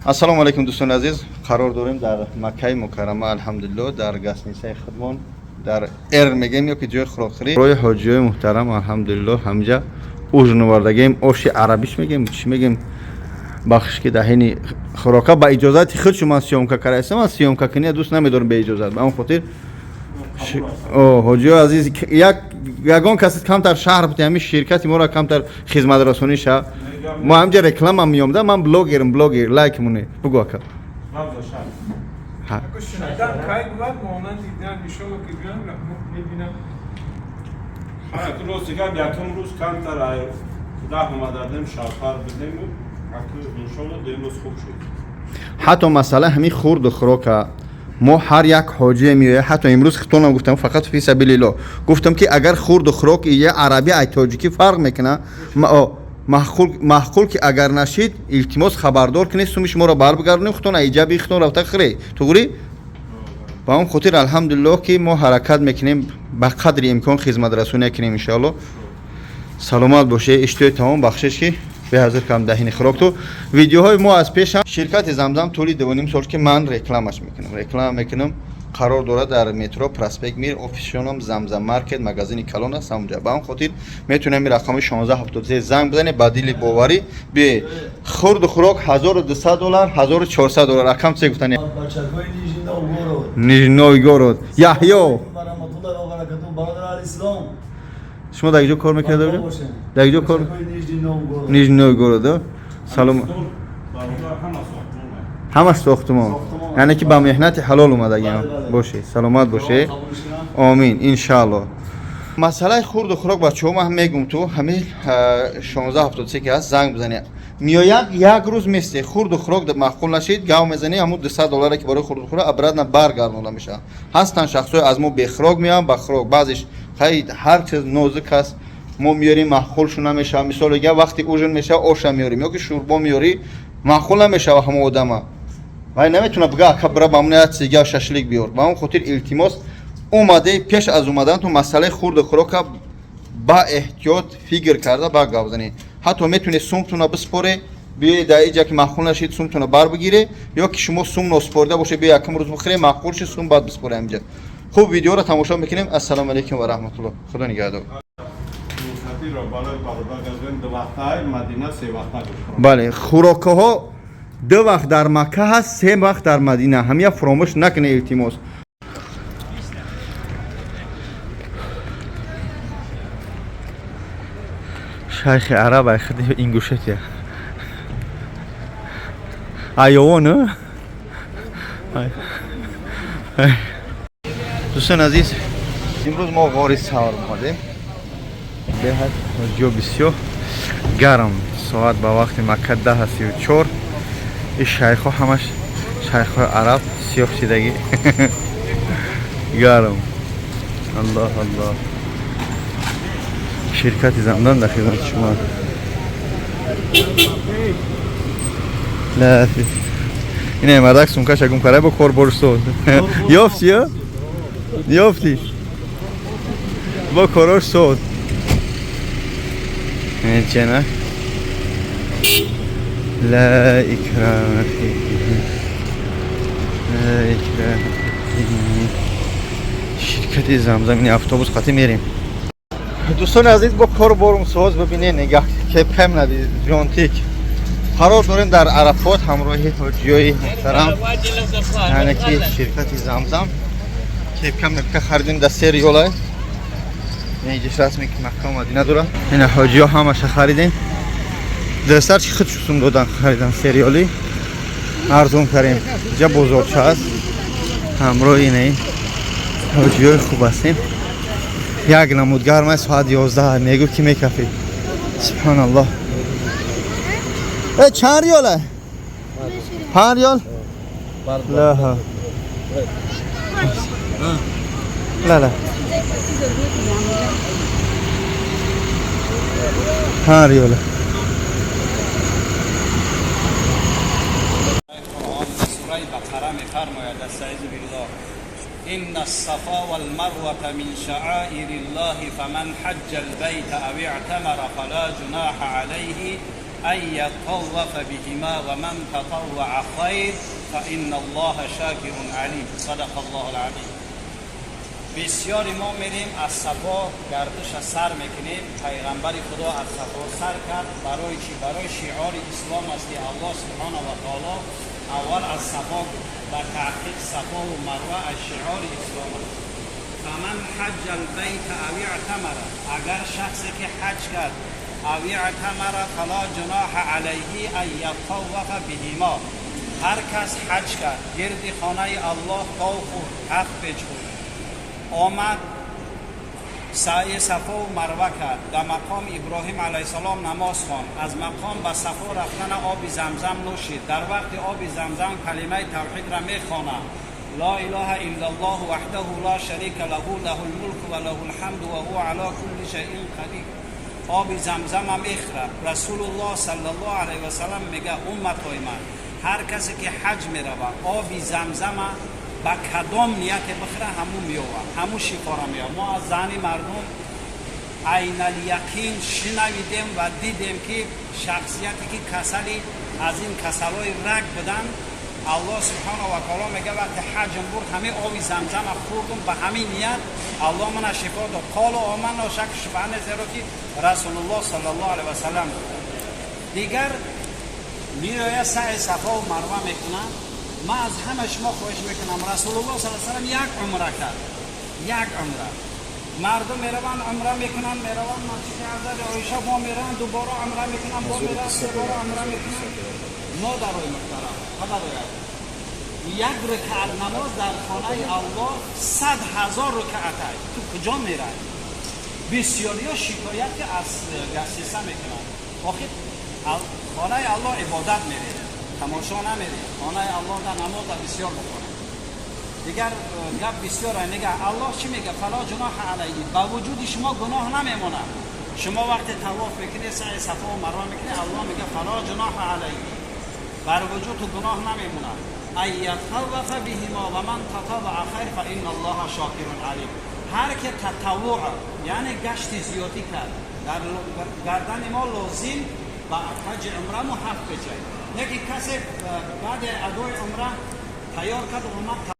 Ассалому алайкум, дӯстони азиз. Қарор дорем дар Маккаи Мукаррама, алҳамдулилло, дар гостиницаи худмон, дар эр мегем ё ки ҷои хӯрокхӯрӣ. Рои ҳоҷиёи муҳтарам, алҳамдулилло, ҳамҷа ужин овардагем, оши арабиш мегем, чӣ мегем, бахш ки даҳини хӯрока ба иҷозати худ шумо съёмка кардаистам, ман съёмка кунӣ дӯст намедорам бе иҷозат. Ба он хотир ҳоҷиёи азиз, як ягон каси камтар шаҳр бути, ҳамин ширкати моро камтар хизматрасонӣ ша. Мо ҳамҷа реклама меомда, ман блогерам, блогер, лайк муне. Бугу, ака. Рости гап, якум рӯз камтар даҳ омадардем, шавқар будем, иншолло дуюм рӯз хуб шуд. Ҳатто масъала ҳамин хурду хӯрока мо ҳар як ҳоҷие меояд, ҳатто имрӯз хитонам гуфтам, фақат фи сабилилло гуфтам, ки агар хурду хӯрок ия арабӣ ай тоҷикӣ фарқ мекунад, маъқул ки агар нашид, илтимос, хабардор кунед, суми шуморо барбигардонем, худтон иҷаби худтон рафта хӯре, туғри. Ба он хотир, алҳамдулилло, ки мо ҳаракат мекунем, ба қадри имкон хизматрасония кунем, иншоалло. Саломат боше, иштиҳои тамом. Бахшиш ки беҳазир кардам даҳини хӯрокту. Видеоҳои мо аз пешам ширкати Замзам тӯли 2,5 сол ки ман рекламаш мекунам, реклама мекунам. Қарор дорад дар метро Проспект Мир, офисшонам Замзам Маркет, магазини калон аст ҳамонҷа. Ба он хотир метавонем рақами 1673 занг бизанед, ба дили боварӣ биёед. Хурду хӯрок 1200 доллар, 1400 доллар. Акам це гуфтани? Нижний Новгород. Яҳё, шумо дар ҷо кор мекунед? Дар ҷо кор, Нижний Новгород. Салом. Ҳамаш сохтумон, яъне ки ба меҳнати ҳалол омадагиам боше. Саломат боше, омин, иншаалло. Масъалаи хурду хӯрок, бачаҳо, ман мегум, ту ҳамин 1673 ки ҳаст, занг бизанед. Меояд, як рӯз месте, хурду хӯрок маъқул нашид, гав мезанӣ, ҳамун 200 долларе ки барои хурду хӯрок обратно баргардонда мешавад. Ҳастанд шахсҳое, аз мо бехӯрок меоянд, ба хӯрок баъзеш хай ҳар чиз нозук аст, мо меёрем, маъқулшу намешавад. Мисол я вақти ужин мешавад, оша меёрем ё ки шӯрбо меёрӣ, маъқул намешавад ҳамон одама, вай наметавона бига, ака, бира ба ман як сига шашлик биёр. Ба он хотир, илтимос, омаде, пеш аз омаданатон масъалаи хурду хӯрока ба эҳтиёт фикр карда ба гап занед. Ҳатто метавонед сумтона биспоре, биёед, дар иҷа ки маъқул нашид, сумтона бар бигире, ё ки шумо сум носпорида бошед, биё, якум рӯз бихӯре, маъқул шид, сум баъд биспоре ҳамиҷа. Хуб, видеоро тамошо мекунем. Ассалому алайкум ва раҳматуллоҳ, худо нигаҳдор. Бале, хӯрокаҳо ду вақт дар Макка ҳаст, се вақт дар Мадина. Ҳамия фуромӯш накунед, илтимос. Шайхи араб ай худи Ингушетия айовон. Дӯстони азиз, имрӯз мо ғори Савр омадем. Беҳад ҷо бисёр гарм, соат ба вақти Макка 10:34. Ин шайхҳо ҳамаш шайхҳои араб, сиёҳ шидагӣ, гарм. Аллоҳ, аллоҳ. Ширкати Замзам дар хизмати шумо. Ина мардак сумкаша гум карда, бо кор борш соз ёфти, ё ёфтӣ, бо корош соз чена. Ла икрама фиддин, ла икрама фиддин. Ширкати Замзам, ин автобус қатӣ мерем. Дӯстони азиз, бо кор борум соз. Бибинед, нигаҳ, кепкам нади ҷонтик. Қарор дорем дар Арафот ҳамроҳи ҳоҷиёи муҳтарам, яъне ки ширкати Замзам. Кепка мепка харидем дар се риёла. Инҷаш расме ки Макка Мадина дора. Ина ҳоҷиё ҳамаша харидем. Дастар чи худ шусум додан, харидан, се риёли арзон кардем. Инҷа бозорча аст. Ҳамроҳи инаи ҳоҷиёи хуб ҳастем. Як намуд гарма, соат 11, мегӯ ки мекафӣ. Субҳаналлоҳ. Э, чанд риёла? 5 риёл? Ла ла ла, 5 риёла. Сураи Бақара мефармояд: أستعيذ بالله، إن الصفا والمروة من شعائر الله، فمن حج البيت أو اعتمر فلا جناح عليه. أن يطوف بهما ومن تطوع خير فإن الله شاكر عليم. صدق الله العظيم. بسیاری ما میریم از صفا گردش سر میکنیم. پیغمبر خدا از صفا سر کرد. برای چی؟ برای شعار اسلام است که الله سبحانه و تعالی اول از صفا و تحقیق صفا و مروه از شعار اسلام است. فمن حج البیت او اعتمر، اگر شخصی که حج کرد او اعتمر فلا جناح علیه ان یطوف بهما. هر کس حج کرد، گرد خانه الله طواف خورد، هفت پیچ خورد، آمد سعی صفا و مروه کرد، در مقام ابراهیم علیه السلام نماز خواند، از مقام به صفا رفتن آب زمزم نوشید، در وقت آب زمزم کلمه توحید را میخواند، لا اله الا الله وحده لا شریک له له الملک و له الحمد و هو علی کل شیء قدیر. آب زمزم هم میخورد. رسول الله صلی الله علیه و سلم میگه امتهای من، هر کسی که حج میرود آب زمزم با کدام نیت بخره همون میوه، همون شفا را میوه. ما از زن مردم عین الیقین شنیدیم و دیدیم که شخصیتی که کسلی از این کسلای رگ بدن، الله سبحانه و تعالی میگه وقتی حج برد همه آب زمزم خوردم به همین نیت الله من شفا داد. قال آمنا، شک شبهه نیست، زیرا که رسول الله صلی الله علیه و سلم. دیگر میآید سعی صفا و مروه میکنه. ما از همه شما خواهش میکنم، رسول الله صلی الله علیه و سلم یک عمره کرد، یک عمره. مردم میروند عمره میکنن، میروند مسجد حضرت عایشه با میرن، دوباره عمره میکنن، با میرن دوباره عمره میکنن. مادرای محترم، پدرای، یک رکعت نماز در خانه الله 100,000 رکعت است. تو کجا میری؟ بسیاری ها شکایت که از گسیسه میکنن. آخه خانه الله عبادت میره، تماشا نمیره. خانه الله در نماز بسیار بکنه. دیگر گپ بسیار میگه. الله چی میگه؟ فلا جناح علیه، با وجود شما گناه نمیمونه. شما وقتی طواف میکنی، سعی صفا و مروه میکنی، الله میگه فلا جناح علیه، بر وجود تو گناه نمیمونه. ای یطوف بهما و من تطوع خیر فان الله شاکر علیم. هر که تطوع یعنی گشت زیادی کرد، در گردن ما لازم با حج عمره مو حق بجای. یکی کسی بعد ادای عمره تیار کرد اومد.